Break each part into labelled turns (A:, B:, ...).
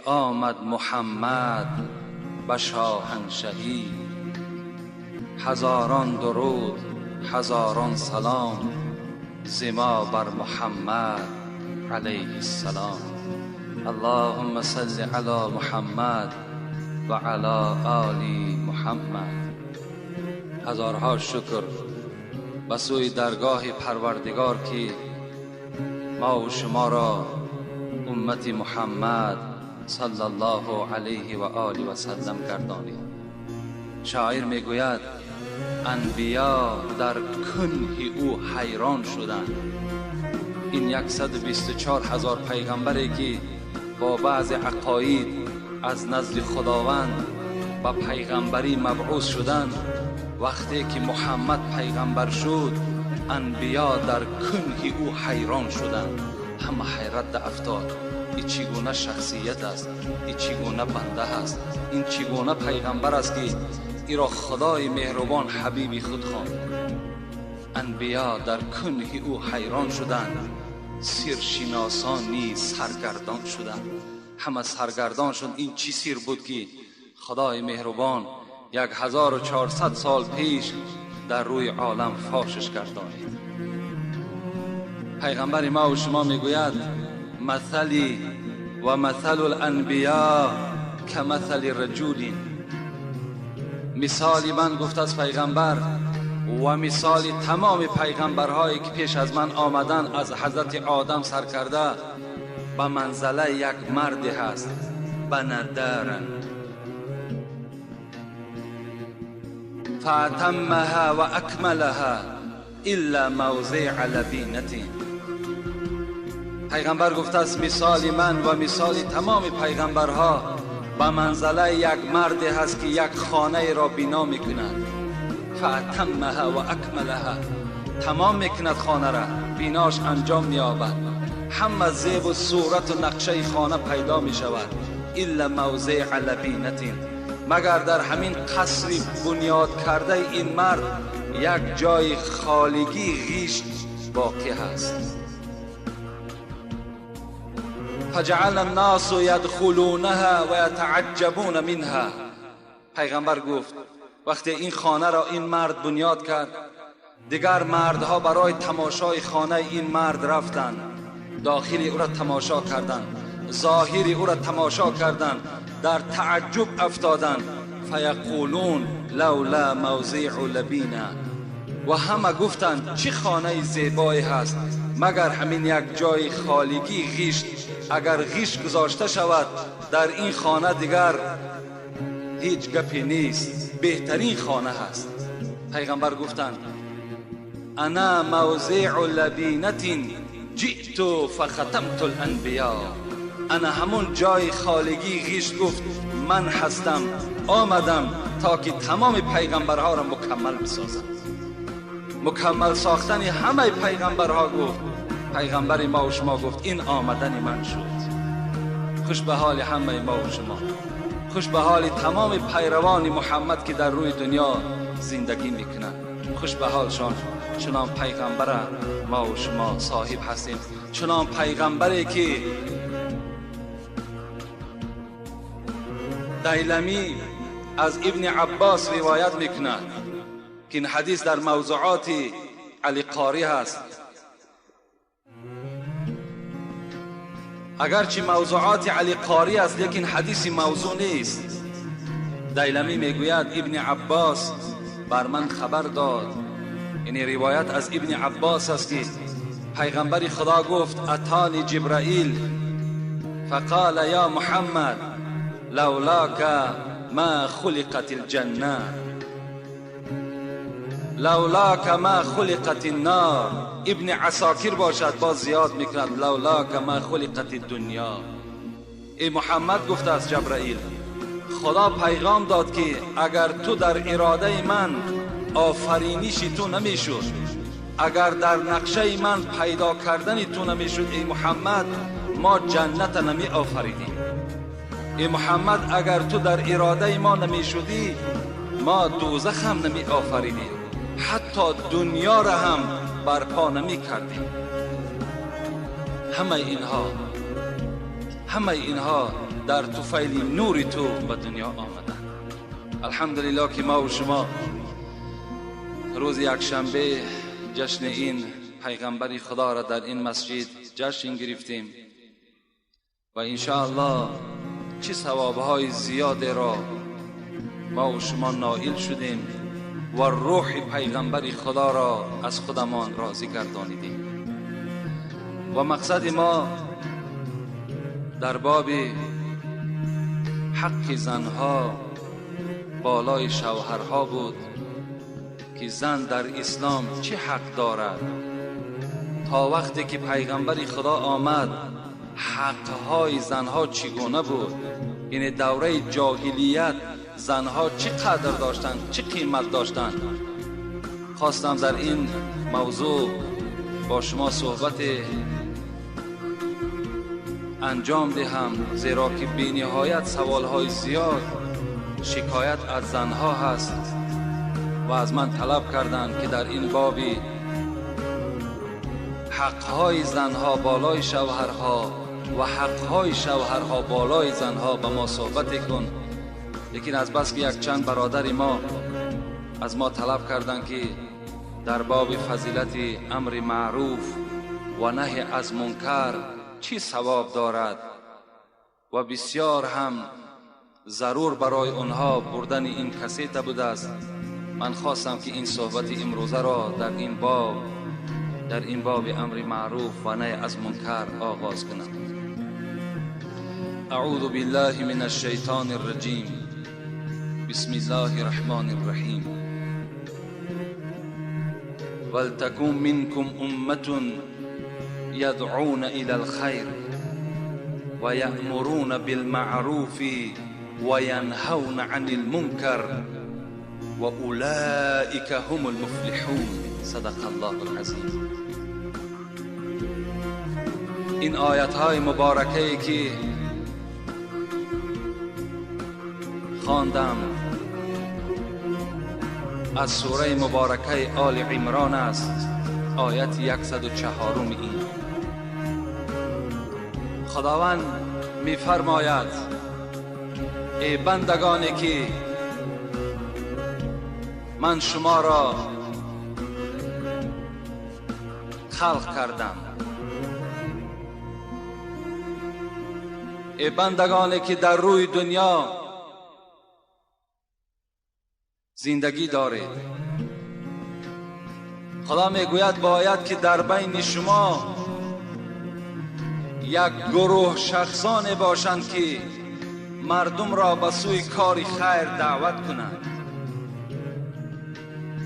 A: آمد محمد به شاهنشهی. هزاران درود هزاران سلام ز ما بر محمد علیه السلام. اللهم صل علی محمد و علی آل محمد. هزارها شکر به سوی درگاه پروردگار که ما و شما را امت محمد صلی الله علیه و آله و سلم گردانید. شاعر میگوید انبیا در کنه او حیران شدند. این 124,000 پیغمبری که با بعض عقاید از نزد خداوند به پیغمبری مبعوث شدند، وقتی که محمد پیغمبر شد انبیا در کنه او حیران شدند. همه حیرت در افتاد، این چگونه شخصیت است، این چگونه بنده است، این چگونه پیغمبر است که ای را خدای مهربان حبیبی خود خواند. انبیا در کنه او حیران شدند، سیرشناسان نیز سرگردان شدند. همه سرگردان شد این چی سیر بود که خدای مهربان 1400 سال پیش در روی عالم فاشش گردانید. پیغمبر ما و شما میگوید مثلی و مثل الانبیا کمثل رجل. مثال من گفت از پیغمبر و مثال تمام پیغمبرهایی که پیش از من آمدن از حضرت آدم سر کرده به منزله یک مرد هست، بندارن فاتمها و اکملها الا موضع لبینته. پیغمبر گفته است مثال من و مثال تمام پیغمبرها به منزله یک مرد هست که یک خانه را بنا میکند. فاتمها و اکملها، تمام میکند خانه را، بیناش انجام مییابد، همه زیب و صورت و نقشه خانه پیدا میشود. الا موضع لبینته، مگر در همین قصر بنیاد کرده این مرد یک جای خالگی غیش باقی هست. فجعل الناس يدخلونها ويتعجبون منها. پیغمبر گفت وقتی این خانه را این مرد بنیاد کرد، دیگر مردها برای تماشای خانه این مرد رفتند، داخل او را تماشا کردند، ظاهر او را تماشا کردند، در تعجب افتادند. فیقولون لولا موضع لبینا، و همه گفتند چه خانه زیبایی هست، مگر همین یک جای خالگی غیش، اگر غیش گذاشته شود در این خانه دیگر هیچ گپی نیست، بهترین خانه هست. پیغمبر گفتند انا موضع لبینت جئت فختمت الانبیا. انا همون جای خالگی غیش گفت من هستم، آمدم تا که تمام پیغمبرها را مکمل بسازم. مکمل ساختن همه پیغمبرها گفت پیغمبر ما و شما گفت این آمدن من شد. خوش به حال همه ما و شما، خوش به حال تمام پیروان محمد که در روی دنیا زندگی میکنند، خوش به حالشان. چنان پیغمبر ما و شما صاحب هستیم، چنان پیغمبری که دیلمی از ابن عباس روایت میکند که این حدیث در موضوعات علی قاری هست. اگرچه موضوعات علی قاری است لیکن حدیث موضوع نیست. دیلمی میگوید ابن عباس بر من خبر داد، یعنی روایت از ابن عباس است که پیغمبر خدا گفت اتانی جبرائیل فقال یا محمد لولاک ما خلقت الجنه لولاک ما خلقت النار. ابن عساکر باشد باز زیاد میکند لولاک ما خلقت الدنیا. ای محمد گفته از جبرائیل خدا پیغام داد که اگر تو در اراده من آفرینش تو نمیشد، اگر در نقشه من پیدا کردن تو نمیشد ای محمد، ما جنت نمی آفریدیم. ای محمد اگر تو در اراده ما نمیشدی ما دوزخ هم نمی آفریدیم، حتی دنیا را هم برپا نمی کردیم. همه اینها در طفیل نور تو به دنیا آمدند. الحمدلله که ما و شما روز یکشنبه جشن این پیغمبر خدا را در این مسجد جشن گرفتیم و انشاءالله چه ثوابهای زیاد را ما و شما نائل شدیم و روح پیغمبر خدا را از خودمان راضی گردانیدیم. و مقصد ما در باب حق زنها بالای شوهرها بود که زن در اسلام چه حق دارد. تا وقتی که پیغمبر خدا آمد حقهای زنها چگونه بود، یعنی دوره جاهلیت زنها چه قدر داشتند، چه قیمت داشتند. خواستم در این موضوع با شما صحبت انجام دهم، زیرا که بی نهایت سوالهای زیاد شکایت از زنها هست و از من طلب کردند که در این باب حقهای زنها بالای شوهرها و حقهای شوهرها بالای زنها به ما صحبت کن. لیکن از بس که یک چند برادر ما از ما طلب کردند که در باب فضیلت امر معروف و نهی از منکر چی ثواب دارد و بسیار هم ضرور برای آنها بردن این کسیت بوده است، من خواستم که این صحبت امروزه را در این باب امر معروف و نهی از منکر آغاز کنم. اعوذ بالله من الشیطان الرجیم. بسم الله الرحمن الرحیم. ولتكن منكم امة يدعون الى الخير ويأمرون بالمعروف وينهون عن المنكر وأولئك هم المفلحون. صدق الله العظیم. این آیت های مبارکه که خواندم از سوره مبارکه آل عمران است، آیت 104. این خداوند می‌فرماید ای بندگانی که من شما را خلق کردم، ای بندگانی که در روی دنیا زندگی دارید، خدا میگوید باید که در بین شما یک گروه شخصان باشند که مردم را به سوی کار خیر دعوت کنند.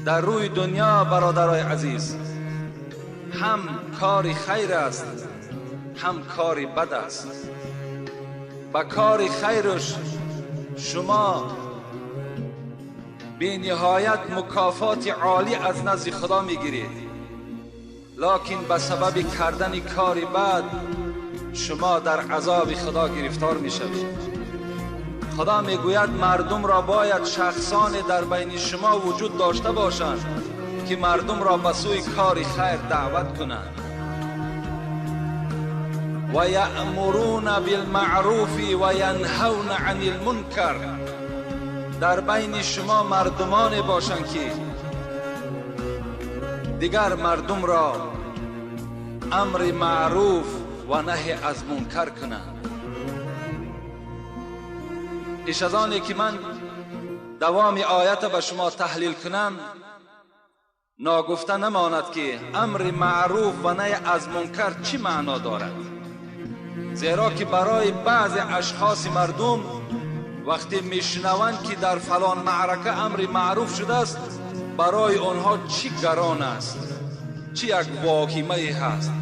A: در روی دنیا برادرای عزیز هم کار خیر است هم کار بد است. به کار خیرش شما بی نهایت مکافات عالی از نزد خدا میگیرید، لکن به سبب کردن کار بد شما در عذاب خدا گرفتار میشوید. خدا میگوید مردم را باید شخصان در بین شما وجود داشته باشند که مردم را به سوی کار خیر دعوت کنند. و یأمرون بالمعروف و ینهون عن المنکر. در بین شما مردمان باشند که دیگر مردم را امر معروف و نهی از منکر کنند. پیش از آنی که من دوام آیت به شما تحلیل کنم، ناگفته نماند که امر معروف و نهی از منکر چی معنا دارد، زیرا که برای بعض اشخاص مردم وقتی میشنوند که در فلان معرکه امر معروف شده است، برای آنها چی گران است، چی یک واهمه هست،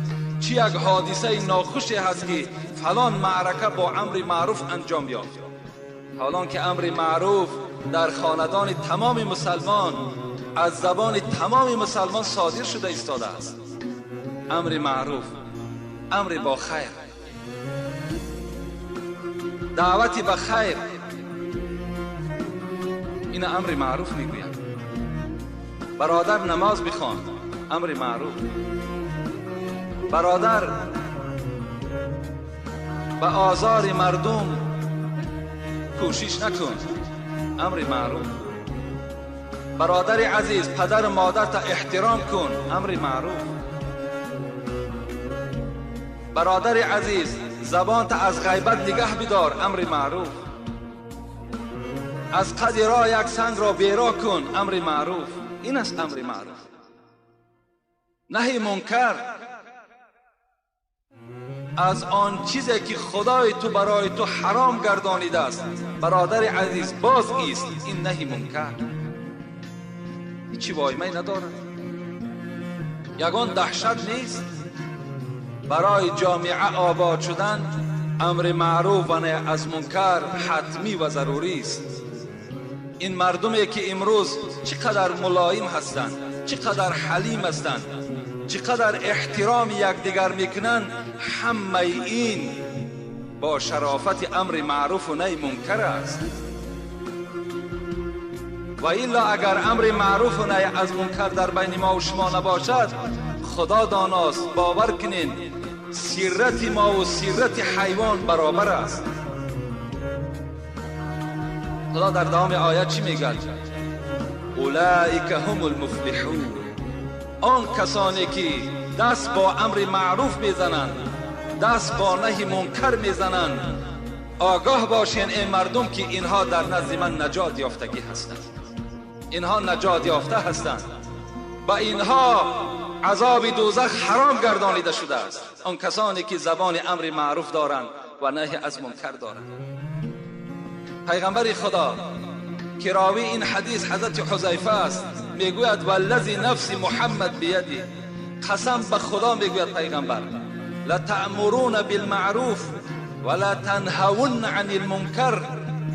A: چی یک حادثه ناخوشی هست که فلان معرکه با امر معروف انجام یافت. حالان که امر معروف در خاندان تمام مسلمان از زبان تمام مسلمان صادر شده ایستاده است. امر معروف، امر با خیر، دعوت به خیر، این امر معروف میگویند. برادر نماز بخوان، امر معروف. برادر به آزار مردم کوشش نکن، امر معروف. برادر عزیز، پدر و مادر تا احترام کن، امر معروف. برادر عزیز، زبان تا از غیبت نگه بدار، امر معروف. از قد راه یک سنگ را بیرا کن، امر معروف. این است امر معروف. نهی منکر از آن چیزی که خدای تو برای تو حرام گردانیده است، برادر عزیز، باز ایست، این نهی منکر. هیچی وایمه ندارد، یگان دهشت نیست. برای جامعه آباد شدن امر معروف و نهی از منکر حتمی و ضروری است. این مردمی که امروز چقدر ملایم هستند، چقدر حلیم هستند، چقدر احترام یکدیگر میکنند، همه این با شرافت امر معروف و نهی منکر است. و الا اگر امر معروف و نهی از منکر در بین ما و شما نباشد، خدا داناست، باور کنین سیرت ما و سیرت حیوان برابر است. خدا در دوام آیت چی میگه؟ اولئک هم المفلحون. آن کسانی که دست با امر معروف میزنند، دست با نهی منکر میزنند، آگاه باشین این مردم که اینها در نزد من نجات یافتگی هستند، اینها نجات یافته هستند و اینها عذاب دوزخ حرام گردانیده شده است. آن کسانی که زبان امر معروف دارند و نهی از منکر دارند. پیغمبر خدا که راوی این حدیث حضرت حذیفه است، میگوید والذی نفس محمد بیدی، قسم به خدا میگوید پیغمبر، لتأمرون بالمعروف ولا تنهون عن المنکر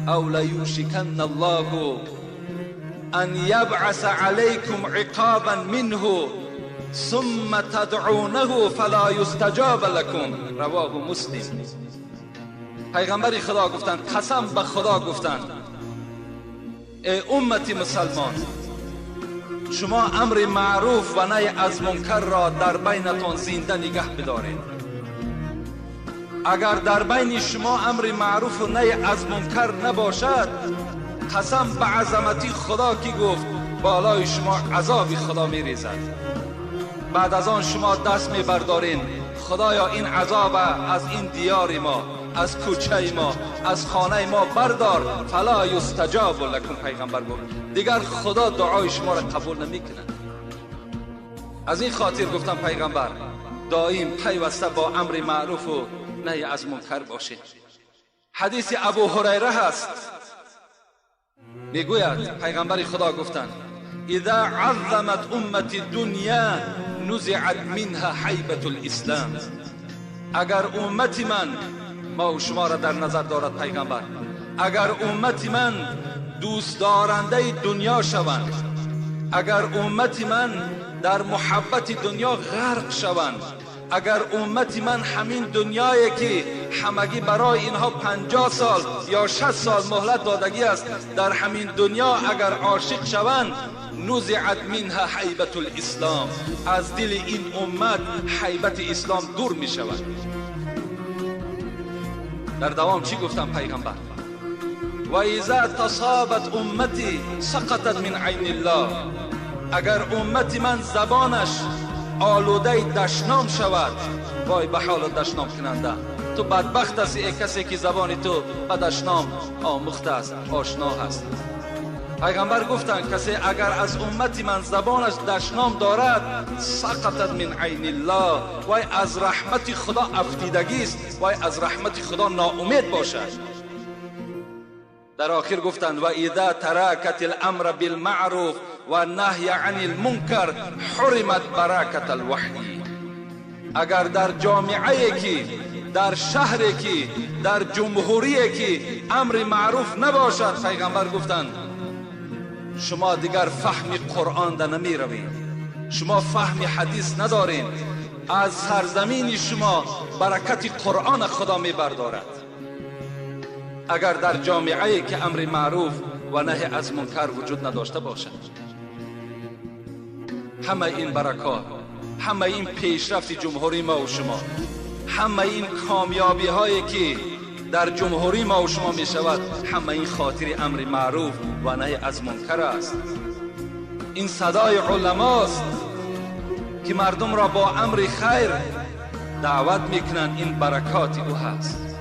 A: او لیوشکن الله ان یبعث علیکم عقابا منه ثم تدعونه فلا یستجاب لکم. رواه مسلم. پیغمبر خدا گفتند، قسم به خدا گفتند، ای امت مسلمان، شما امر معروف و نهی از منکر را در بینتان زنده نگه بدارید. اگر در بین شما امر معروف و نهی از منکر نباشد، قسم به عظمتی خدا که گفت بالای شما عذاب خدا میریزد. بعد از آن شما دست میبردارین، خدایا این عذاب از این دیار ما، از کوچه ما، از خانه ما بردار. فلا یستجاب لکم. پیغمبر گفت دیگر خدا دعای شما را قبول نمیکند. از این خاطر گفتم پیغمبر دائم پیوسته با امر معروف و نهی از منکر باشید. حدیث ابو هریره هست، میگوید پیغمبر خدا گفتند اذا عظمت امت دنیا نزعت منها حیبت الاسلام. اگر امت من، ما و شما را در نظر دارد پیغمبر، اگر امت من دوست دارنده دنیا شوند، اگر امت من در محبت دنیا غرق شوند، اگر امت من همین دنیایی که همگی برای اینها 50 سال یا 60 سال مهلت دادگی است، در همین دنیا اگر عاشق شوند، نزعت منها حیبت الاسلام، از دل این امت حیبت اسلام دور می شود. در دوام چی گفتم پیغمبر؟ و اذا تصابت امتی سقطت من عین الله. اگر امت من زبانش آلوده دشنام شود، وای به حال دشنام کننده، تو بدبخت هستی ای کسی که زبان تو به دشنام آموخته است، آشنا هست. پیغمبر گفتند کسی اگر از امت من زبانش دشنام دارد، سقطت من عین الله، وای از رحمت خدا افتیدگی است، وای از رحمت خدا ناامید باشد. در آخر گفتند و اذا ترکت الامر بالمعروف و نهی عن المنکر حرمت برکت الوحی. اگر در جامعه که، در شهر که، در جمهوری که امر معروف نباشد، پیغمبر گفتند شما دیگر فهم قرآن در نمی روید، شما فهم حدیث ندارین، از سرزمین شما برکت قرآن خدا می بردارد. اگر در جامعه که امر معروف و نهی از منکر وجود نداشته باشد، همه این برکات، همه این پیشرفت جمهوری ما و شما، همه این کامیابی هایی که در جمهوری ما و شما می شود، همه این خاطر امر معروف و نهی از منکر است. این صدای علماست که مردم را با امر خیر دعوت میکنند. این برکات او هست.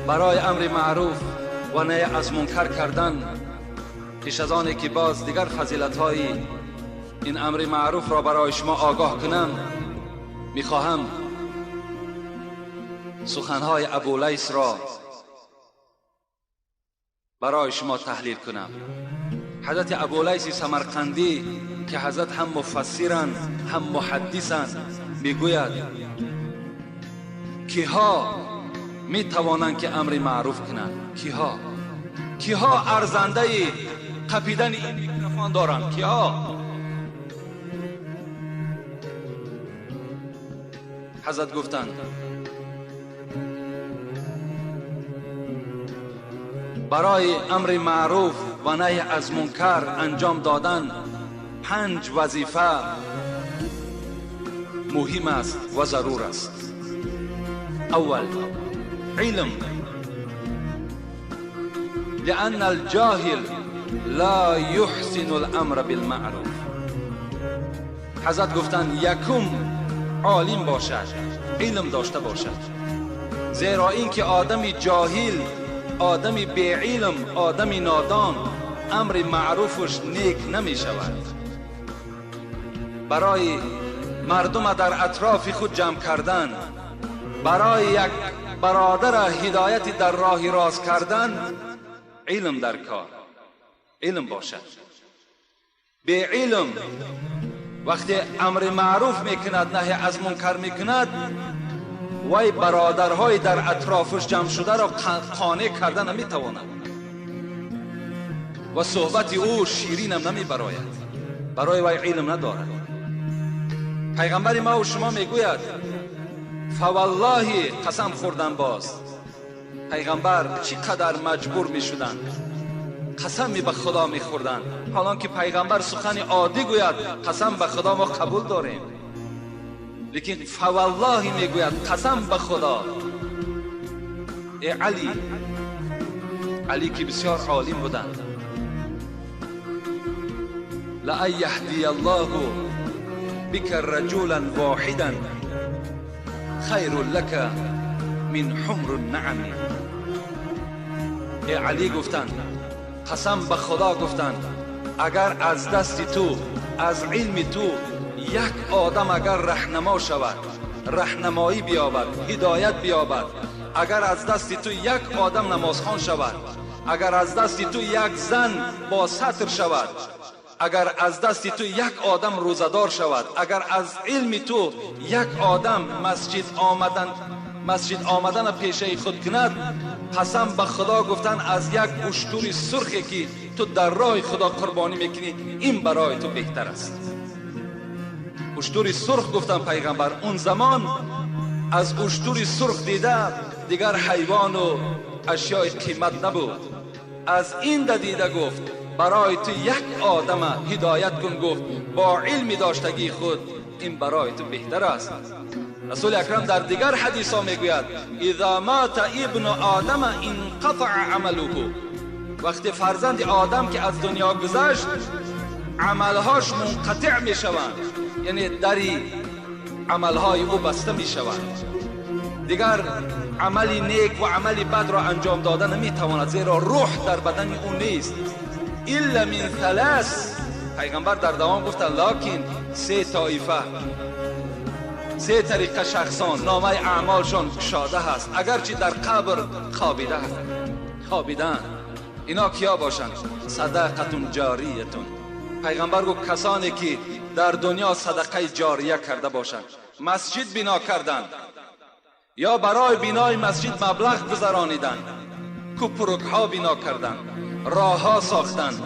A: برای امر معروف و نهی از منکر کردن، پیش از آنی که باز دیگر فضیلت های این امر معروف را برای شما آگاه کنم، میخواهم سخنهای ابولیث را برای شما تحلیل کنم. حضرت ابولیث سمرقندی که حضرت هم مفسرند هم محدثند، میگوید کیها میتوانند که امر معروف کنند؟ کیها ارزنده قپیدن این میکروفون دارند؟ کیها؟ حضرت گفتند برای امر معروف و نهی از منکر انجام دادن 5 وظیفه مهم است و ضرور است. اول، علم، لأن الجاهل لا يحسن الامر بالمعروف. حضرت گفتند یکم عالم باشد، علم داشته باشد، زیرا اینکه آدم جاهل، آدم بی علم، آدم نادان، امر معروفش نیک نمی شود. برای مردم در اطراف خود جمع کردن، برای یک برادر هدایت در راه راست کردن، علم در کار، علم باشد. بی علم وقتی امر معروف میکند، نهی از منکر میکند، وی برادرهای در اطرافش جمع شده را قانع کرده نمیتواند و صحبت او شیرین هم نمیبراید، برای وی علم ندارد. پیغمبر ما و شما میگوید فوالله قسم خوردن باز. پیغمبر چقدر مجبور میشدند، قسمی به خدا میخوردند، حالان که پیغمبر سخن عادی گوید قسم به خدا ما قبول داریم، لیکن فوالله میگوید قسم به خدا. ای علی، علی که بسیار عالم بودند، لأن یهدی الله بک رجلا واحدا خیر لک من حمر النعم. ای علی گفتند، قسم به خدا گفتند، اگر از دست تو، از علم تو یک آدم اگر رهنما شود، رهنمایی بیابد، هدایت بیابد، اگر از دست تو یک آدم نمازخوان شود، اگر از دست تو یک زن با ستر شود، اگر از دست تو یک آدم روزدار شود، اگر از علم تو یک آدم مسجد آمدن پیشه خود کند، قسم به خدا گفتن از یک اشتر سرخی که تو در راه خدا قربانی میکنی، این برای تو بهتر است. اشتر سرخ گفتن پیغمبر اون زمان از اشتر سرخ دیده دیگر حیوان و اشیاء قیمت نبود. از این دیده گفت برای تو یک آدم هدایت کن، گفت با علم داشتگی خود این برای تو بهتر است. رسول اکرم در دیگر حدیث ها میگوید اذا مات ابن آدم انقطع عمله. وقتی فرزند آدم که از دنیا گذشت عملهاش منقطع میشوند، یعنی دری عملهای او بسته میشوند، دیگر عمل نیک و عمل بد را انجام داده نمیتواند، زیرا روح در بدن او نیست. الا من ثلاث، پیغمبر در دوام گفتند لکن سه طایفه، سه طریقه شخصان نامه اعمالشان گشاده هست اگرچه در قبر خوابیدن. اینا کیا باشند؟ صدقه جاریتون. پیغمبر گفت کسانی که در دنیا صدقه جاریه کرده باشند، مسجد بنا کردند یا برای بنای مسجد مبلغ گذرانیدند، کوپرک ها بنا کردند، راه ها ساختند،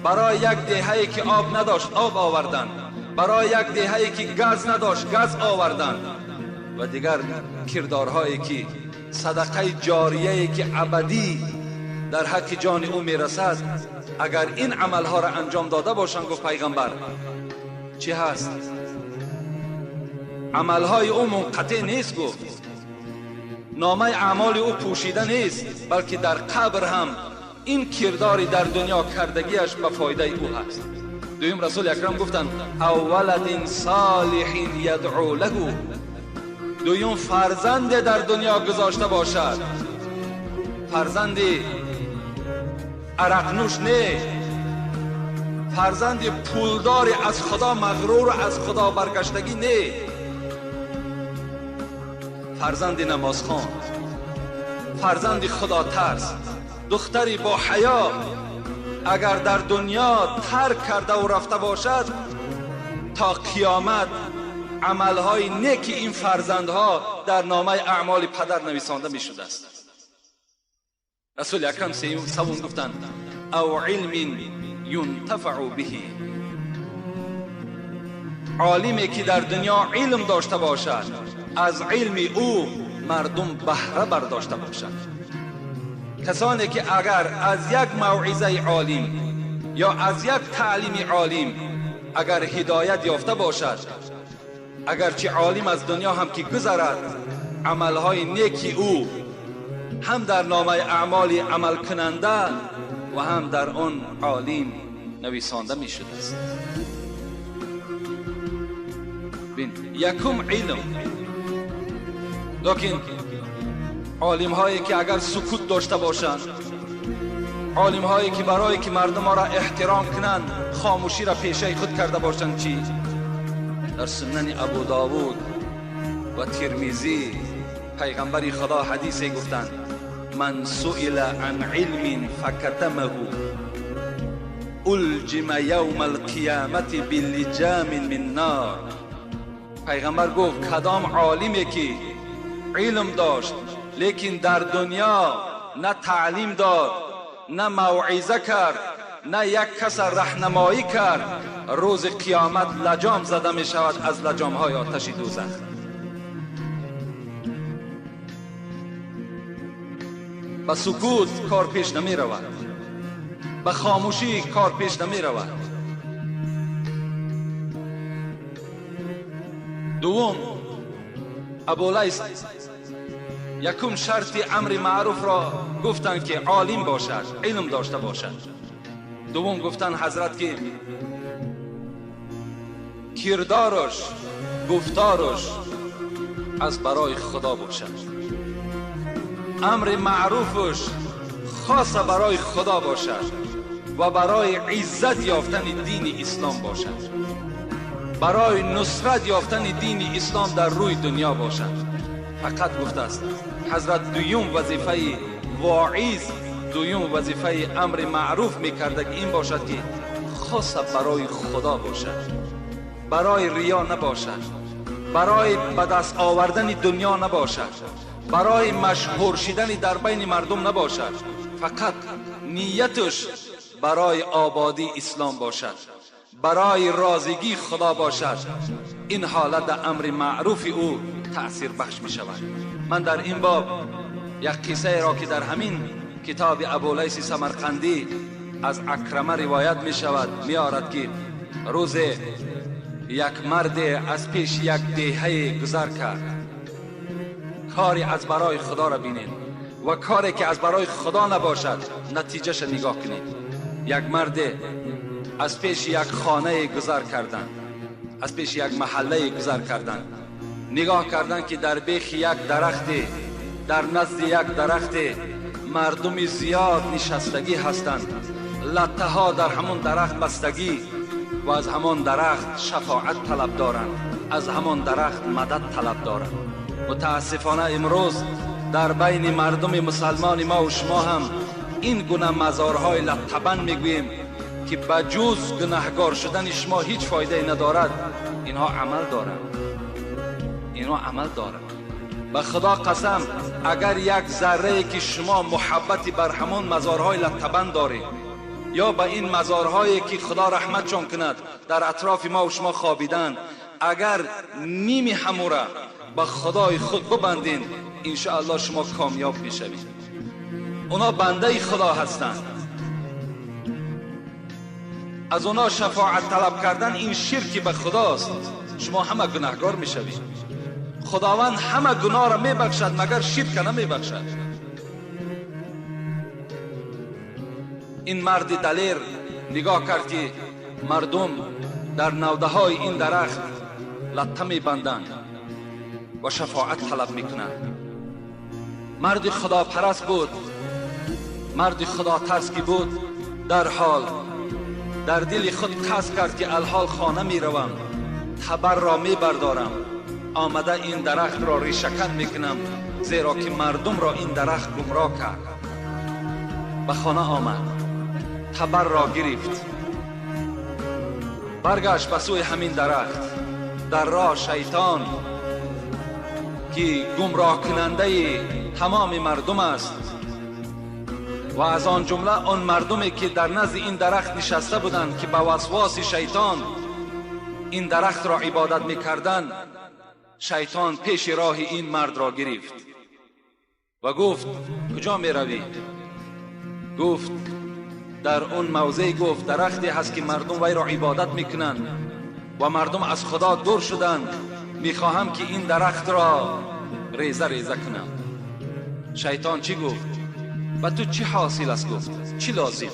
A: برای یک دهه‌ای که آب نداشت آب آوردند، برای یک دهه‌ای که گاز نداشت گاز آوردند و دیگر کردارهایی که صدقه جاریه‌ای که ابدی در حق جان او میرسد، اگر این عملها را انجام داده باشند، گفت پیغمبر چی هست؟ عملهای او منقطع نیست. گفت نامه اعمال او پوشیده نیست، بلکه در قبر هم این کرداری در دنیا کردگیش به فایده او هست. دویم رسول اکرم گفتند او ولد صالح یدعو له. دویم فرزند در دنیا گذاشته باشد، فرزند عرق نوش نه، فرزند پولدار از خدا مغرور و از خدا برگشتگی نه، فرزند نمازخوان، فرزند خدا ترس، دختری با حیا اگر در دنیا ترک کرده و رفته باشد تا قیامت عملهای نیک این فرزندها در نامه اعمال پدر نویسانده می شده است. رسول اکرم سوم گفتند او علم ینتفع به. عالمی که در دنیا علم داشته باشد از علم او مردم بهره برداشته باشد. کسانی که اگر از یک موعظه عالم یا از یک تعلیم عالم اگر هدایت یافته باشد، اگرچه عالم از دنیا هم که گذرد، عملهای نیکی او هم در نامه اعمال عمل کننده و هم در آن عالم نویسانده می شده است. بین یکم علم، لیکن عالم هایی که اگر سکوت داشته باشند، عالم هایی که برای که مردم را احترام کنند خاموشی را پیشه خود کرده باشند، چی؟ در سنن ابو داود و ترمذی پیغمبر خدا حدیثی گفتند من سئل عن علم فکتمه الجم یوم القیامت بلجام من نار. پیغمبر گفت کدام عالمی که علم داشت لیکن در دنیا نه تعلیم داد، نه موعظه کرد، نه یک کس راهنمایی کرد، روز قیامت لجام زده می شود از لجام های آتش دوزخ. به سکوت کار پیش نمی رود، به خاموشی کار پیش نمی رود. دوم ابولیث یکم شرط امر معروف را گفتند که عالم باشد، علم داشته باشد. دوم گفتند حضرت که کردارش، گفتارش از برای خدا باشد، امر معروفش خاص برای خدا باشد و برای عزت یافتن دین اسلام باشد، برای نصرت یافتن دین اسلام در روی دنیا باشد. فقط گفته است حضرت دویم وظیفه واعظ، دویم وظیفه امر معروف میکرده که این باشد که خاص برای خدا باشد، برای ریا نباشد، برای به دست آوردن دنیا نباشد، برای مشهور شدن در بین مردم نباشد، فقط نیتش برای آبادی اسلام باشد، برای راضیگی خدا باشد. این حالت امر معروف او تأثیر بخش می شود. من در این باب یک قصه را که در همین کتاب ابولیث سمرقندی از عکرمه روایت می شود می آرد که روز یک مرد از پیش یک دهه گذر کرد. کاری از برای خدا را بینید و کاری که از برای خدا نباشد نتیجهش نگاه کنید. یک مرد از پیش یک خانه گذر کردند، از پیش یک محله گذر کردند، نگاه کردند که در بیخ یک درخت، در نزد یک درخت مردم زیاد نشستگی هستند، لطه ها در همون درخت بستگی و از همان درخت شفاعت طلب دارند، از همان درخت مدد طلب دارند. متاسفانه امروز در بین مردم مسلمان ما و شما هم این گونه مزارهای لطبن میگوییم که بجز گناهگار شدن شما هیچ فایده ندارد. اینها عمل دارند، اینها عمل دارند. به خدا قسم اگر یک ذره که شما محبتی بر همون مزارهای لطبن دارید یا به این مزارهایی که خدا رحمتشان کند در اطراف ما و شما خوابیدن، اگر نیمی همورا به خدای خود ببندین انشاءالله شما کامیاب میشوید. اونا بنده خدا هستند، از اونا شفاعت طلب کردن این شرکی به خداست، شما همه گناهگار میشوید. خداوند همه گناه را میبخشد مگر شرک نمیبخشد. این مرد دلیر نگاه کرد که مردم در نوده های این درخت لطه میبندند و شفاعت طلب میکنند. مرد خدا پرست بود، مرد خدا ترس که بود، در حال در دل خود قصد کرد که الحال خانه میروم، تبر را میبردارم، آمده این درخت را ریشه‌کن میکنم، زیرا که مردم را این درخت گمراه کرد. به خانه آمد، تبر را گرفت، برگشت به سوی همین درخت. در راه شیطان که گمراه کننده تمام مردم است و از آن جمله آن مردمی که در نزد این درخت نشسته بودند که به وسواس شیطان این درخت را عبادت میکردند، شیطان پیش راه این مرد را گرفت و گفت کجا میروی؟ گفت در اون موضع، گفت درختی هست که مردم وی را عبادت میکنند و مردم از خدا دور شدند، میخواهم که این درخت را ریزه ریزه کنم. شیطان چی گفت؟ و تو چی حاصل است؟ گفت چی لازم؟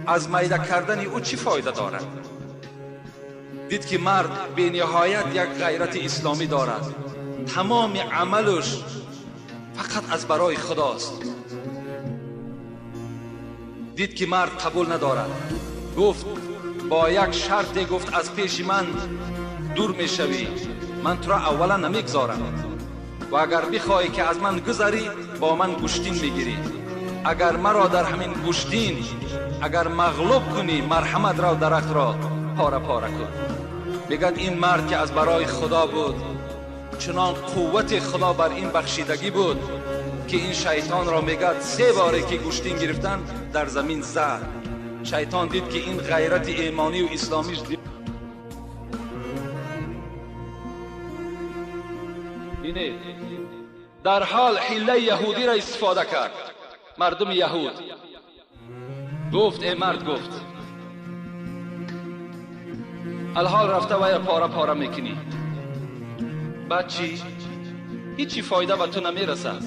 A: از میده کردن او چی فایده دارد؟ دید که مرد به نهایت یک غیرت اسلامی دارد، تمام عملش فقط از برای خداست. دید که مرد قبول ندارد، گفت با یک شرط، گفت از پیش من دور میشوی، من تو را اولا نمیگذارم و اگر بخواهی که از من گذری با من گوشتین میگیری، اگر مرا در همین گوشتین اگر مغلوب کنی مرحمت را درخت را پاره پاره کن. میگد این مرد که از برای خدا بود، چنان قوت خدا بر این بخشیدگی بود که این شیطان را میگد 3 باره که گوشتین گرفتن در زمین زد. شیطان دید که این غیرت ایمانی و اسلامیش بینید، در حال حیله یهودی را استفاده کرد. مردم یهود گفت ای مرد، گفت الحال رفته و پاره پاره میکنی، بعد چی؟ هیچی فایده به تو نمیرسد.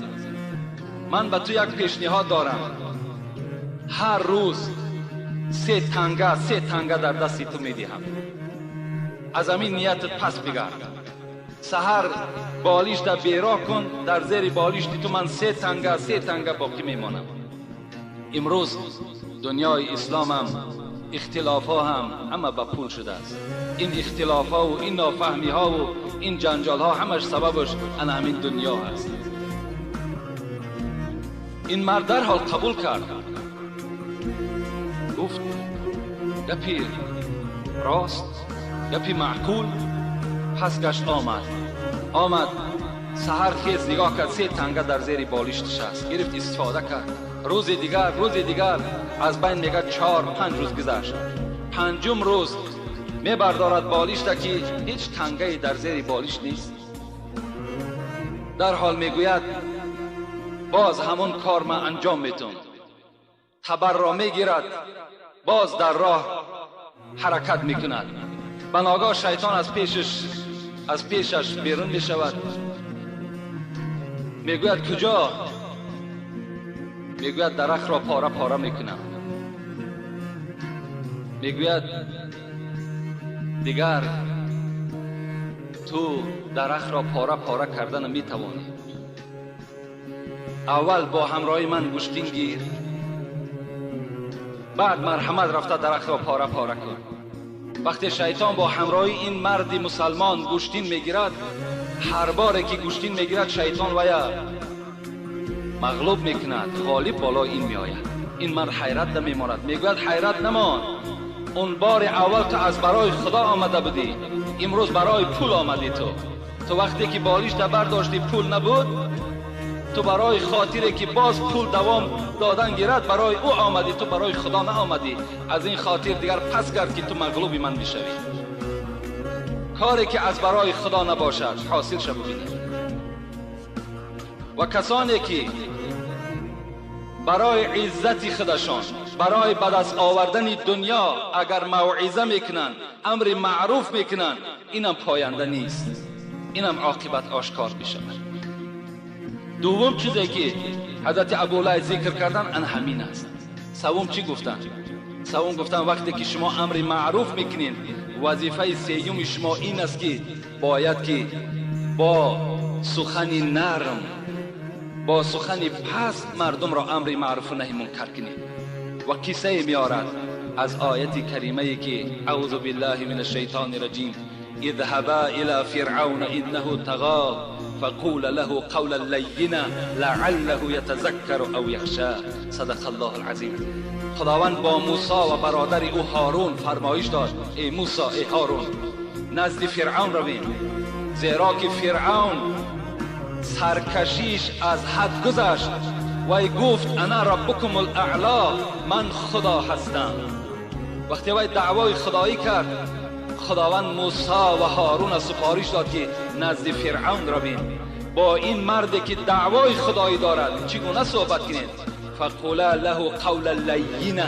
A: من به تو یک پیشنهاد دارم، هر روز 3 تنگه 3 تنگه در دست تو میدهم، از همین نیتت پس بگرد. سحر بالش در بیراه کن، در زیر بالش تو من 3 تنگه 3 تنگه باقی میمانم. امروز دنیای اسلام هم اختلاف ها هم همه به پول شده است. این اختلاف ها و این نافهمی ها و این جنجال ها همش سببش ان همین دنیا هست. این مرد در حال قبول کرد، گفت گپی راست، گپی معقول. پس گشت آمد سحر خیز نگاه کرد، 3 تنگه در زیر بالشتش است، گرفت استفاده کرد. روز دیگر از بین میگه 4-5 روز گذشت. 5م روز میبردارد بالشت که هیچ تنگه در زیر بالشت نیست. در حال میگوید باز همون کار من انجام میتون. تبر را میگیرد، باز در راه حرکت میکند. بناگاه شیطان از پیشش بیرون میشود، میگوید کجا؟ میگوید درخت را پاره پاره میکنم. میگوید دیگر تو درخت را پاره پاره کردن میتوانی، اول با همراهی من گوشتین گیر، بعد مرحمت رفته درخت را پاره پاره کن. وقتی شیطان با همراهی این مرد مسلمان گوشتین میگیرد، هر باره که گوشتین میگیرد شیطان ویا مغلوب میکند، غالب بالا این میآید. این مرد حیرت نمیماند، میگوید حیرت نمان، اون بار اول تو از برای خدا آمده بودی، امروز برای پول آمدی. تو وقتی که بالیش برداشتی پول نبود، تو برای خاطری که باز پول دوام دادن گیرد برای او آمدی، تو برای خدا نه آمدی. از این خاطر دیگر پس کرد که تو مغلوب من میشوی. کاری که از برای خدا نباشد حاصل شو ببینی. و کسانی که برای عزت خودشان، برای به دست آوردن دنیا اگر موعظه میکنن، امر معروف میکنن، اینم پاینده نیست. اینم عاقبت آشکار بشود. دوم چیزی که حضرت ابولیث ذکر کردن ان همین است. سوم چی گفتن؟ سوم گفتن وقتی که شما امر معروف میکنین، وظیفه سیوم شما این است که باید که با سخن نرم، با سخن پست مردم را امر معروف و نهی منکر کنید. و قصه میارد از آیت کریمه که اعوذ بالله من الشیطان الرجیم اذهبا الى فرعون انه طغى فقول له قولا لینا لعله یتذکر او یخشى. صدق الله العظیم. خداوند با موسی و برادر او هارون فرمایش داد ای موسی، ای هارون، نزد فرعون رویم، زیرا که فرعون سرکشیش از حد گذشت وی گفت انا ربکم الاعلا، من خدا هستم. وقتی وی دعوای خدایی کرد، خداوند موسی و هارون سفارش داد که نزد فرعون رویم، با این مردی که دعوای خدایی دارد چگونه صحبت کنید؟ فقولا له قولا لینا،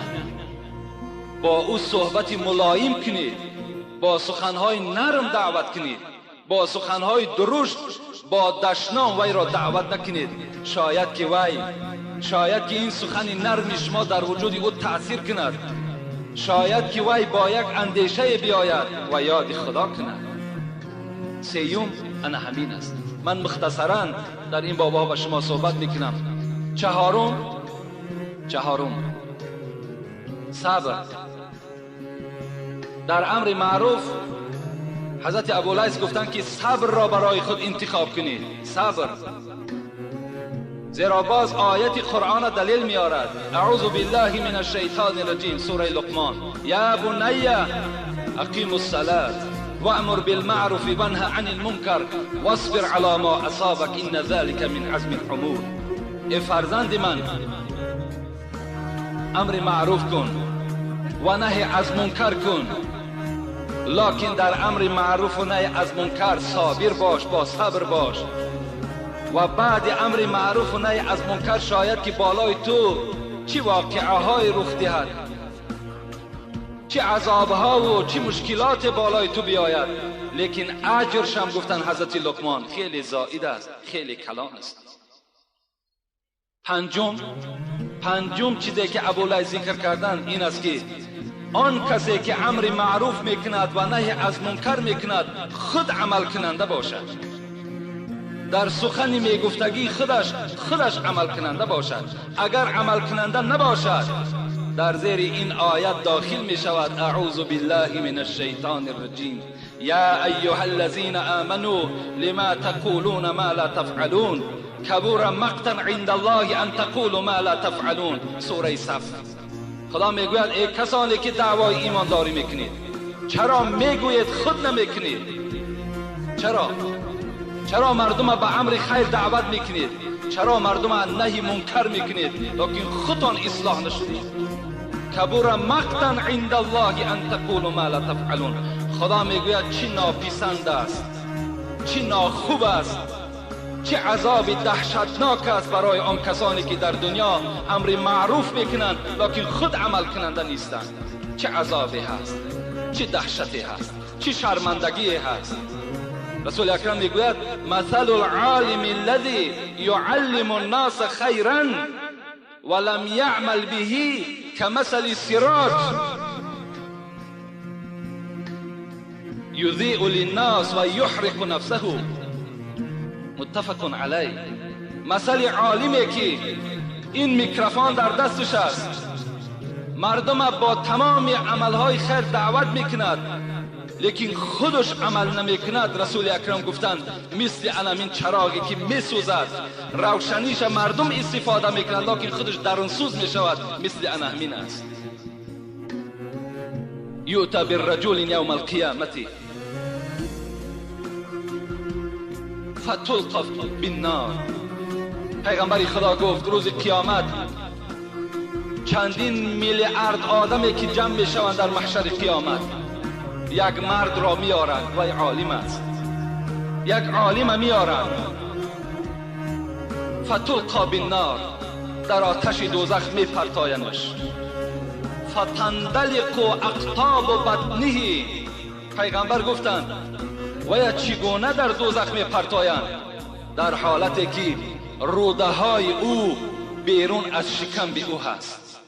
A: با او صحبت ملایم کنید، با سخنهای نرم دعوت کنید، با سخنهای درشت، با دشنام وی را دعوت نکنید. شاید که این سخن نرم شما در وجود او تأثیر کند، شاید که وی با یک اندیشه بیاید و یاد خدا کند. سیوم انا همین است. من مختصرا در این بابا با شما صحبت میکنم. چهارم صبر در امر معروف. حضرت ابولیث گفتند که صبر را برای خود انتخاب کنید، صبر، زیرا باز آیت قرآن دلیل میارد. اعوذ بالله من الشیطان الرجیم، سوره لقمان، یا بنی اقیم الصلاة وامر بالمعروف وانه عن المنکر واصبر علی ما اصابک ان ذلك من عزم الامور. ای فرزند من، امر معروف کن و نهی از منکر کن، لکن در امر معروف و نهی از منکر صابر باش، با صبر باش. و بعد امر معروف و نهی از منکر شاید که بالای تو چی واقعه های رخ دهد، چه عذاب ها و چه مشکلات بالای تو بیاید، لیکن اجرش هم گفتن حضرت لقمان خیلی زائد است، خیلی کلان است. پنجم چیزی که ابولیث ذکر کردن این است که آن کسی که امر معروف میکند و نهی از منکر میکند خود عمل کننده باشد، در سخن میگفتگی خودش عمل کننده باشد. اگر عمل کننده نباشد در زیر این آیت داخل می شود. اعوذ بالله من الشیطان الرجیم یا ایها الذین آمنوا لما تقولون ما لا تفعلون کبر مقتا عند الله ان تقولوا ما لا تفعلون، سوره صف. خدا میگوید ای کسانی که دعوای ایمانداری میکنید، چرا میگویید خود نمیکنید؟ چرا مردم به امر خیر دعوت میکنید؟ چرا مردم نهی منکر میکنید لیکن خودتان اصلاح نشدید؟ کبر مقتا عند الله ان تقولوا ما لا تفعلون. خدا میگوید چی ناپسند است، چی ناخوب است، چه عذاب دهشتناک است برای آن کسانی که در دنیا امر معروف میکنند لیکن خود عمل کننده نیستند. چه عذابی هست، چه دهشتی هست، چه شرمندگی هست. رسول اکرم میگوید مثل العالم الذي يعلم الناس خیرا ولم يعمل به كمثل السراج يضيء للناس ويحرق نفسه. متفق علیه. مثل عالمی که این میکروفون در دستش است، مردم با تمام عملهای خیر دعوت میکند لیکن خودش عمل نمیکند. رسول اکرم گفتند مثل انمین چراغی که میسوزد، روشنیش مردم استفاده میکند لیکن خودش درون سوز میشود، مثل انهمین است. یؤتی بالرجل یوم القیامة فتلقف بالنار. پیغمبر خدا گفت روز قیامت چندین میلیارد آدمی که جمع میشوند در محشر قیامت، یک مرد را میارند و عالم است، یک عالم میارند، فتلقا بالنار، در آتش دوزخ میپرتاینش، فتندلق اقطاب بطنه. پیغمبر گفتند و یا چگونه در دوزخ میپرتایند؟ در حالتی که روده های او بیرون از شکم به او هست،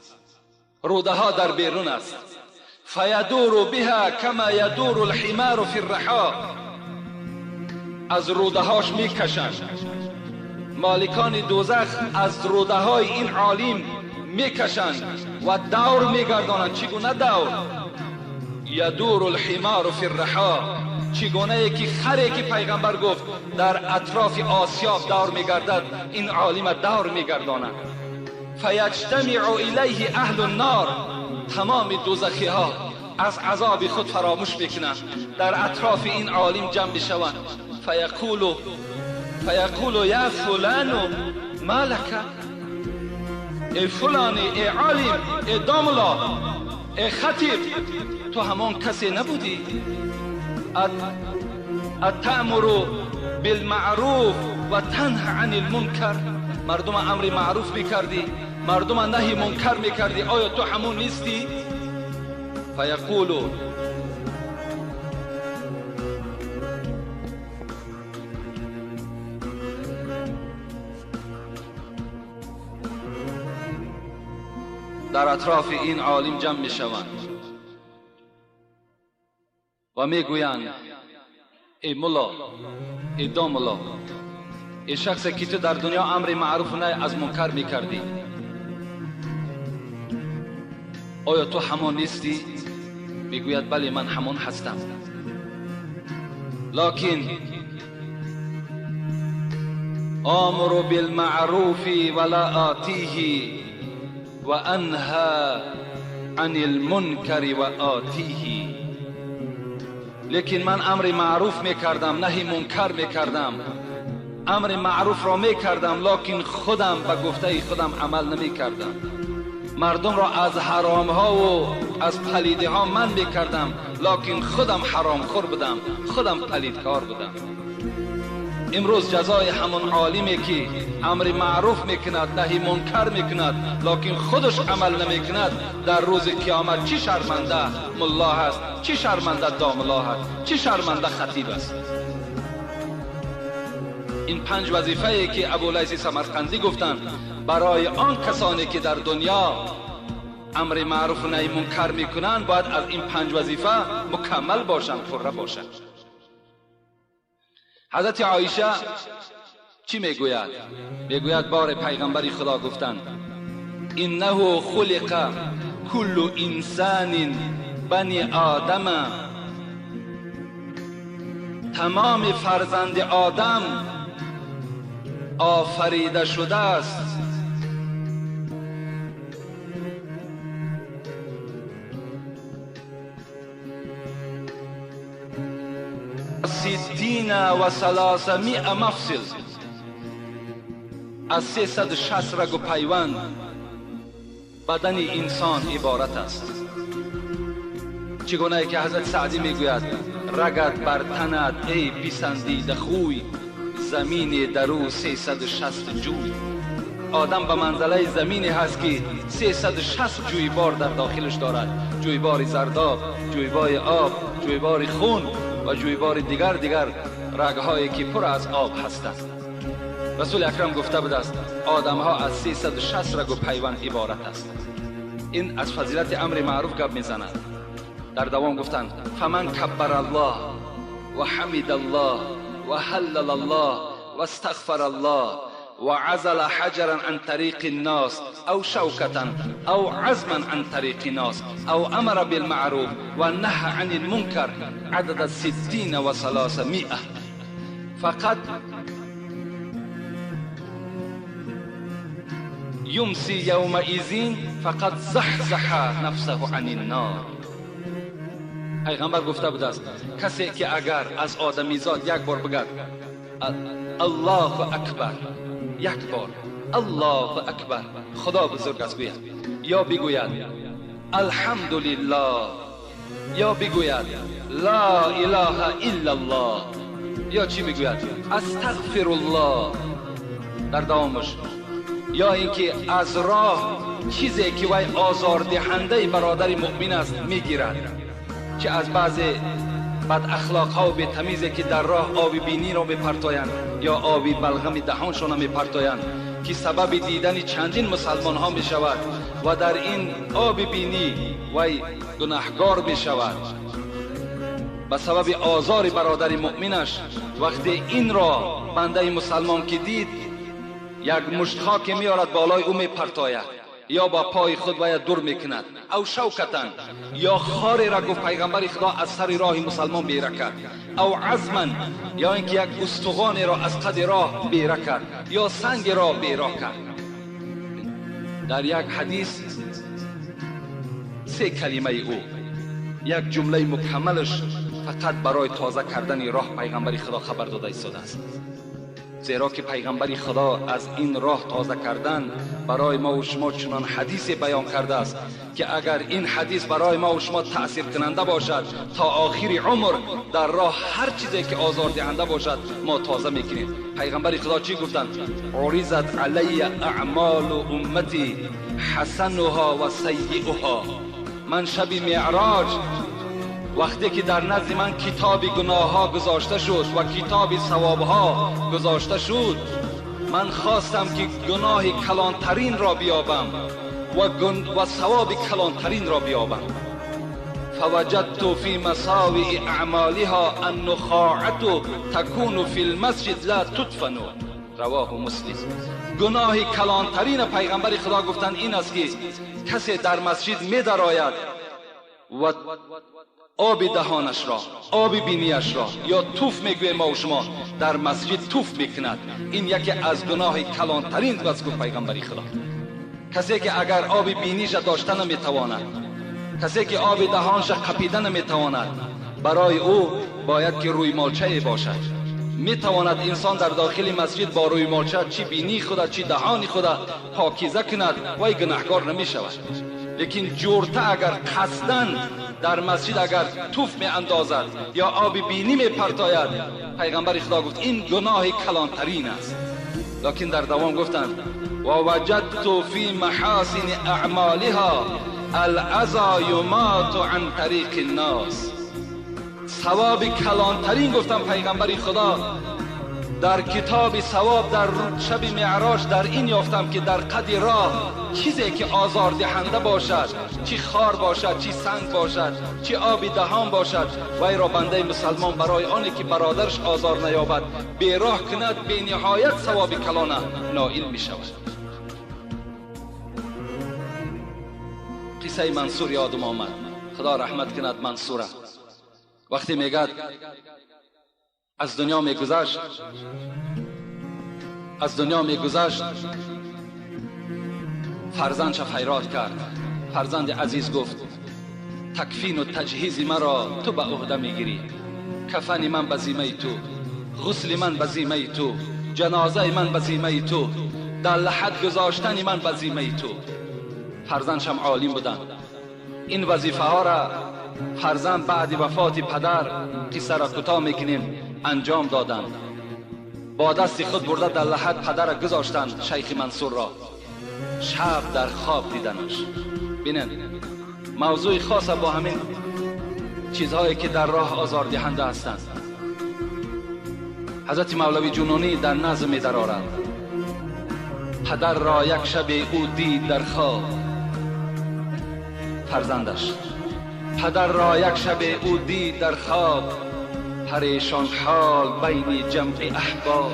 A: روده ها در بیرون است. فیدور بها کما یدور الحمار فی الرحا، از روده هاش میکشند. مالکان دوزخ از روده های این عالم میکشند و دور میگردانند. چگونه دور؟ یدور الحمار فی الرحا، چگونه که خری که پیغمبر گفت در اطراف آسیاب دور میگردد، این عالم دور میگرداند. فیجتمع الیه اهل النار، تمام دوزخی ها از عذاب خود فراموش میکنند، در اطراف این عالم جمع میشوند. فیقول یا فلان ما لک، ای فلانی، ای عالم، ای داملا، ای خطیب، تو همان کسی نبودی؟ اتأمر بالمعروف و تنهى عن المنکر، مردم امر معروف میکردی، مردم نهی منکر میکردی، آیا تو همون نیستی؟ فیقول در اطراف این عالم جمع میشوند و میگویند ای ملا، ای داملا، ای شخصی که تو در دنیا امر معروف نه از منکر میکردی، آیا تو همان نیستی؟ میگوید بله من همان هستم، لکن آمر بالمعروف ولا آتیه و انهى عن المنکر و آتیه، لیکن من امر معروف میکردم، نهی منکر میکردم، امر معروف را میکردم، لکن خودم به گفته خودم عمل نمیکردم، مردم را از حرام ها و از پلیده ها من میکردم، لکن خودم حرام خور بودم، خودم پلیدکار بودم. امروز جزای همون عالمی که امر معروف میکند، نهی منکر میکند، لکن خودش عمل نمیکند، در روز قیامت چی شرمنده ملا هست، چی شرمنده داملا هست، چی شرمنده خطیب است. این 5 وظیفه ای که ابولیث سمرقندی گفتند برای آن کسانی که در دنیا امر معروف و نهی منکر میکنند، باید از این 5 وظیفه مکمل باشند، پره باشند. حضرت عایشه چی میگوید؟ میگوید بار پیغمبر خدا گفتند انه خلق کل انسان بنی آدم، تمام فرزند آدم آفریده شده است 360 مفصل، از 360 رگ و پیوند بدن انسان عبارت است. چگونه که حضرت سعدی میگوید رگت بر تنت ای پسندیده خوی، زمین درو 360 جوی. آدم به منزله زمینی هست که 360 جویبار در داخلش دارد، جویبار زرداب، جویبار آب، جویبار خون و جویبار دیگر رگهایی که پر از آب هستند. رسول اکرم گفته بود است آدم ها از 360 رگ و پیوند عبارت است. این از فضیلت امر معروف گپ میزند. در دوام گفتند فمن کبر الله و حمد الله و حلل الله و استغفر الله و عزل حجرا عن طریق الناس او شوکة او عزما عن طریق الناس او امر بالمعروف و نهى عن المنکر عدد 360 فقط يمسي يومئذ فقد زحزح نفسه عن النار. پیغمبر گفته بود است کسی که اگر از آدمیزاد یک بار بگد الله اکبر، یک بار الله اکبر، خدا بزرگ است گوید، یا بگوید الحمدلله، یا بگوید لا اله الا الله، یا چی بگوید استغفر الله در دوامش، یا اینکه از راه چیزی که وی آزاردهنده برادر مؤمن است میگیرد، چه از بعض بد اخلاق ها و بی تمیزی که در راه آب بینی را میپرتایند یا آب بلغم دهانشان را میپرتایند که سبب دیدن چندین مسلمان ها می شود و در این آب بینی وی گناهگار می شود به سبب آزار برادر مؤمنش. وقتی این را بنده مسلمان که دید یک مشت خاک میارد بالای او میپرتاید یا با پای خود باید دور میکند، او شوکتن یا خاری را گفت پیغمبر خدا از سر راه مسلمان بیره کرد، او عزمن یا اینکه یک استخوان را از قد راه بیره کرد یا سنگ را بیره کرد. در یک حدیث سه کلمه او یک جمله مکملش فقط برای تازه کردن راه پیغمبر خدا خبر داده ایستاده است، زیرا که پیغمبر خدا از این راه تازه کردن برای ما و شما چنان حدیث بیان کرده است که اگر این حدیث برای ما و شما تأثیر کننده باشد تا آخر عمر در راه هر چیزی که آزار دهنده باشد ما تازه میکنیم. پیغمبر خدا چی گفتند؟ عرضت علی اعمال امتی حسنها و سیئها. من شب معراج وقتی که در نزد من کتاب گناه ها گذاشته شد و کتاب ثواب ها گذاشته شد، من خواستم که گناه کلانترین را بیابم و ثواب کلانترین را بیابم. فوجدت فی مساوئ اعمالها النخاعة تکون فی المسجد لا تدفن. رواه مسلم. گناه کلانترین پیغمبر خدا گفتند این است که کسی در مسجد می درآید و آب دهانش را، آب بینیش را یا توف میگویم ما و شما در مسجد توف میکند. این یکی از گناه کلانترین است گفت پیغمبر خدا. کسی که اگر آب بینیش داشته نمیتواند، کسی که آب دهانش قپیده نمیتواند، برای او باید که روی مالچه باشد. میتواند انسان در داخل مسجد با روی مالچه چی بینی خود چی دهان خود پاکیزه کند وی گناهکار نمیشود. لیکن جورته اگر قصداً در مسجد اگر توف می اندازد یا آب بینی می پرتاید، پیغمبر خدا گفت این گناه کلانترین است. لکن در دوام گفتند و وجدت فی محاسن اعمالها الاذی یمات عن طریق الناس. ثواب کلانترین گفتم پیغمبر خدا در کتاب ثواب در شب معراج در این یافتم که در قد راه چیزی که آزار دهنده باشد، چی خار باشد، چی سنگ باشد، چی آب دهان باشد، وی را بنده مسلمان برای آنی که برادرش آزار نیابد به راه کند، به نهایت ثواب کلانه نائل می شود. قصه منصور یادم آمد، خدا رحمت کند منصوره. وقتی میگد از دنیا میگذشت، از دنیا میگذشت، فرزندش فریاد کرد. فرزند عزیز گفت تکفین و تجهیز مرا تو به عهده میگیری، کفن من به ذمه تو، غسل من به ذمه تو، جنازه من به ذمه تو، در لحد گذاشتن من به ذمه تو. فرزندشم عالم بودن. این وظیفه ها را فرزند بعد وفات پدر، قصه را کوتاه میکنیم، انجام دادند. با دست خود برده در لحد پدر را گذاشتند شیخ منصور را. شب در خواب دیدنش. بینن موضوع خاص با همین چیزهایی که در راه آزار دهنده هستند. حضرت مولوی جنونی در نظم می درآورد پدر را یک شب او دید در خواب، فرزندش پدر را یک شب او دید در خواب، پریشان حال بین جمع احباب.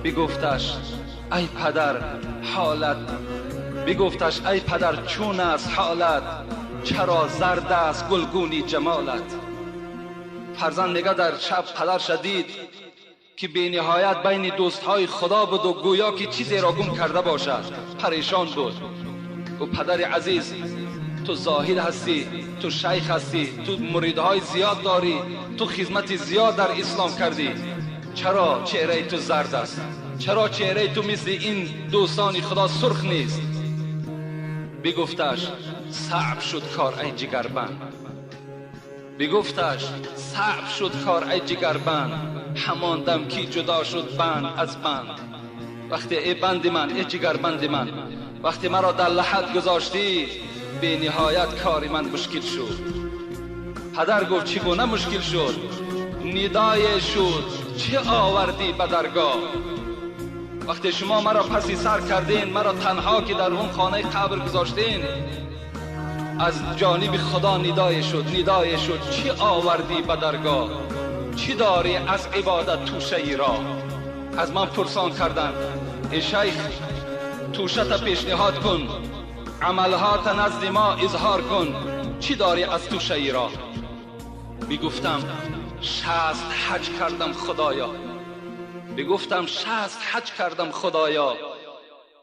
A: بگفتش ای پدر حالت، بگفتش ای پدر چون است حالت، چرا زرد است گلگونی جمالت. فرزند میگه در شب پدر شدید که بی نهایت بین دوستهای خدا بود و گویا که چیزی را گم کرده باشد، پریشان بود. و پدر عزیز تو زاهد هستی، تو شیخ هستی، تو مریدهای زیاد داری، تو خدمت زیاد در اسلام کردی، چرا چهره تو زرد است؟ چرا چهره تو مثل این دوستان خدا سرخ نیست؟ بگفتش صعب شد کار ای جگربند، بگفتش صعب شد کار ای جگربند، همان دم کی جدا شد بند از بند. وقتی ای بند من، ای جگربند من، وقتی مرا در لحد گذاشتی، به نهایت کار من مشکل شد. پدر گفت چگونه مشکل شد؟ ندای شد چه آوردی به درگاه؟ وقتی شما مرا پسی سر کردین، مرا تنها که در اون خانه قبر گذاشتین، از جانب خدا ندای شد، ندای شد چه آوردی به درگاه؟ چی داری از عبادت توشه ای را؟ از من پرسان کردن ای شیخ توشه تا پیشنهاد کن، عملها تا نزد ما اظهار کن، چی داری از توشه ای را؟ بگفتم 60 حج کردم خدایا، بگفتم 60 حج کردم خدایا،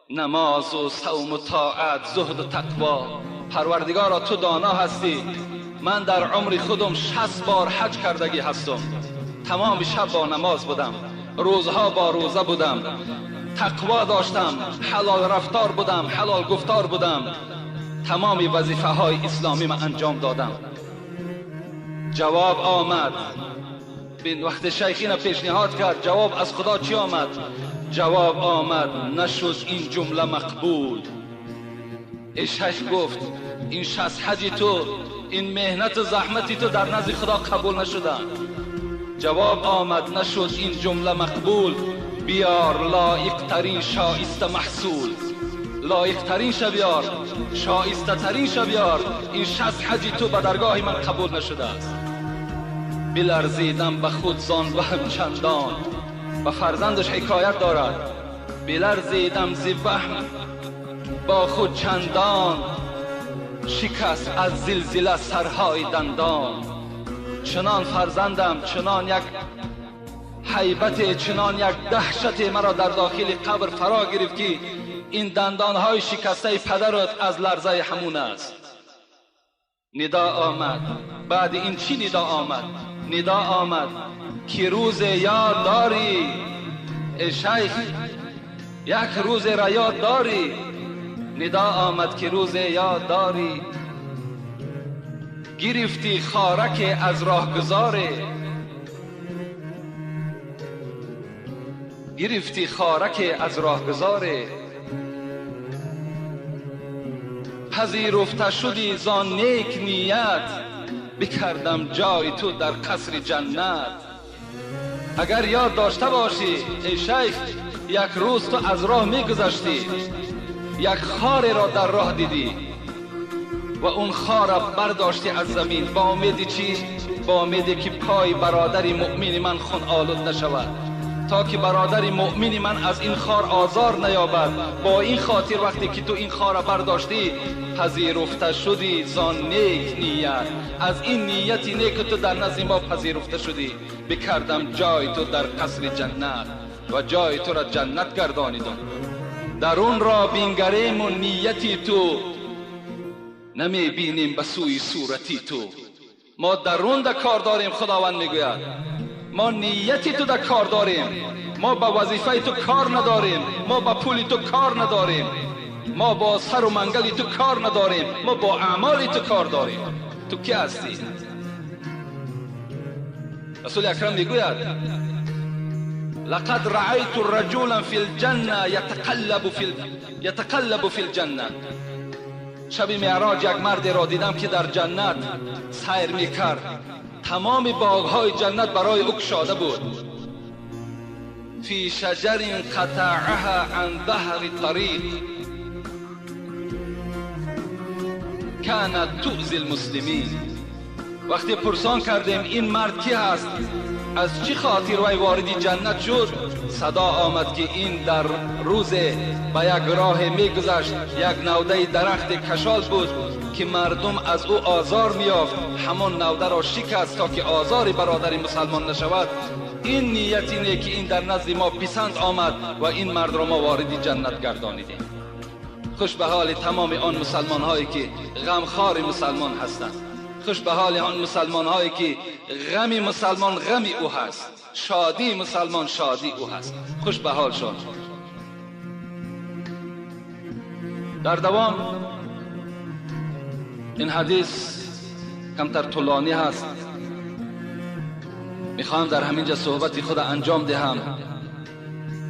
A: نماز و صوم و طاعت، زهد و تقوا، پروردگارا تو دانا هستی، من در عمر خودم 60 بار حج کردگی هستم، تمام شب با نماز بودم، روزها با روزه بودم، تقوا داشتم، حلال رفتار بودم، حلال گفتار بودم، تمام وظیفه های اسلامی من انجام دادم. جواب آمد. بین وقت شیخین پیشنهاد کرد، جواب از خدا چی آمد؟ جواب آمد نشد این جمله مقبول. ای شیخ گفت این 60 حج تو، این مهنت و زحمتی تو در نزد خدا قبول نشده. جواب آمد نشد این جمله مقبول، بیار لایق ترین شایسته محصول، لایق ترین شبیار، شایسته ترین شبیار، این 60 حج تو به درگاه من قبول نشده است. بلرزیدم به خود زان وهم چندان، و فرزندش حکایت دارد، بلرزیدم ز وهم با خود چندان، شکست از زلزله سرهای دندان. چنان فرزندم، چنان یک حیبت، چنان یک دهشت مرا در داخل قبر فرا گرفت که این دندانهای شکسته پدرت از لرزه همون است. ندا آمد. بعد این چی ندا آمد؟ ندا آمد که روز یاد داری ای شیخ، یک روز را یاد داری. ندا آمد که روز یاد داری، گرفتی خارک از راهگذاره، گرفتی خارک از راهگذاره، پذیرفته شدی زان نیک نیت، بکردم جای تو در قصر جنت. اگر یاد داشته باشی ای شیخ، یک روز تو از راه میگذشتی، یک خار را در راه دیدی و اون خار را برداشتی از زمین، با امید چی؟ با امیدی که پای برادر مؤمن من خون آلود نشود، تا که برادر مؤمن من از این خار آزار نیابد. با این خاطر وقتی که تو این خار را برداشتی، پذیرفته شدی زان نیک نیت، از این نیت نیک تو در نزد ما پذیرفته شدی، بکردم جای تو در قصر جنت و جای تو را جنت گردانیدم. درون را بینگریم و نیتی تو، نمی بینیم به سوی صورتی تو. ما درون در کار داریم، خداوند میگوید ما نیتی تو در کار داریم، ما با وظیفه تو کار نداریم، ما با پولی تو کار نداریم، ما با سر و منگلی تو کار نداریم، ما با اعمالی تو کار داریم. تو کی هستی؟ رسول اکرم میگوید لقد رأيت رجلا في الجنة يتقلب في الجنة. شب معراج یک مرد را دیدم که در جنت سیر میکرد، تمام باغهای جنت برای او گشاده بود. فی شجر قطعها عن ظهر الطریق كانت تؤذی المسلمین. وقتی پرسان کردیم این مرد کی هست، از چی خاطر وی وارد جنت شد، صدا آمد که این در روز به یک راه میگذشت، یک نوده درخت کشال بود که مردم از او آزار میافت، همان نوده را شکست تا که آزار برادر مسلمان نشود. این نیت اینه که این در نزد ما پسند آمد و این مرد را ما وارد جنت گردانیدیم. خوش به حال تمام آن مسلمان هایی که غمخوار مسلمان هستند، خوش به حال آن مسلمان هایی که غم مسلمان غم او هست، شادی مسلمان شادی او هست. خوش به حالشان. در دوام این حدیث کمتر طولانی هست، میخواهم در همینجا صحبت خود انجام دهم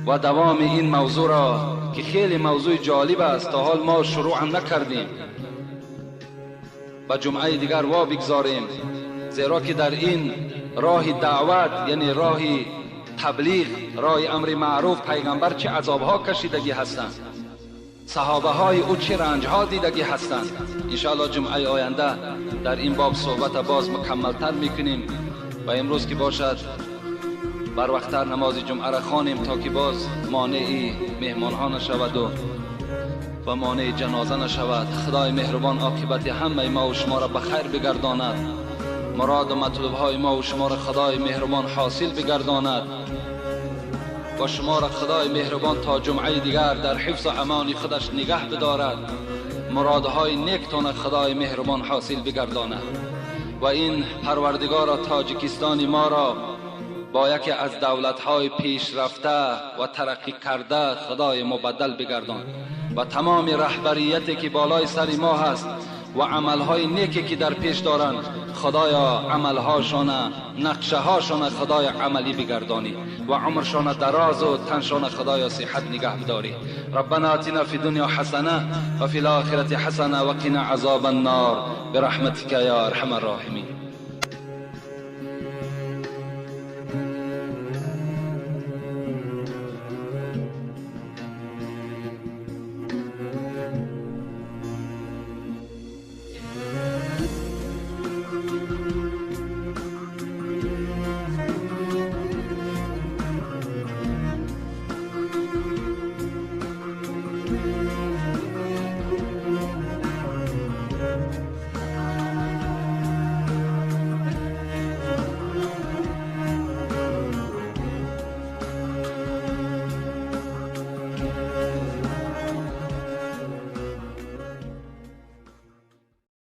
A: و دوام این موضوع را که خیلی موضوع جالب است، تا حال ما شروع هم نکردیم، و جمعه دیگر وا بگذاریم، Зеро ки дар ин роҳи даъват, яъне роҳи таблиғ, роҳи амри маъруф пайғамбар чӣ азобҳо кашидагӣ ҳастанд, саҳобаҳои ӯ чӣ ранҷҳо дидагӣ ҳастанд. Иншоаллоҳ ҷумъаи оянда дар ин боб суҳбата боз мукаммалтар мекунем ва имрӯз ки бошад барвақттар намози ҷумъаро хонем то ки боз монеи меҳмонҳо нашаваду ва монеи ҷаноза нашавад. Худои меҳрубон оқибати ҳамаи мо ва шуморо ба хайр бигардонад. Муроду матлубҳои мо ва шуморо Худои меҳрубон ҳосил бигардонад ва шуморо Худои меҳрубон то ҷумъаи дигар дар ҳифзу амони худаш нигаҳ бидорад. Муродҳои нектона Худои меҳрубон ҳосил бигардонад ва ин Парвардигоро Тоҷикистони моро бо яке аз давлатҳои пешрафта ва тараққӣ карда Худои мубаддал бигардон ва тамоми раҳбарияте ки болои сари мо ҳаст ва амалҳои неке ки дар пеш доранд, Худоё амалҳошона, нақшаҳошона Худоё амалӣ бигардонӣ ва умршона дарозу таншона Худоё сиҳат нигаҳ бидорӣ. ربنا آتنا في الدنيا حسنة وفي الآخرة حسنة وقنا عذاب النار برحمتك يا أرحم الراحمين.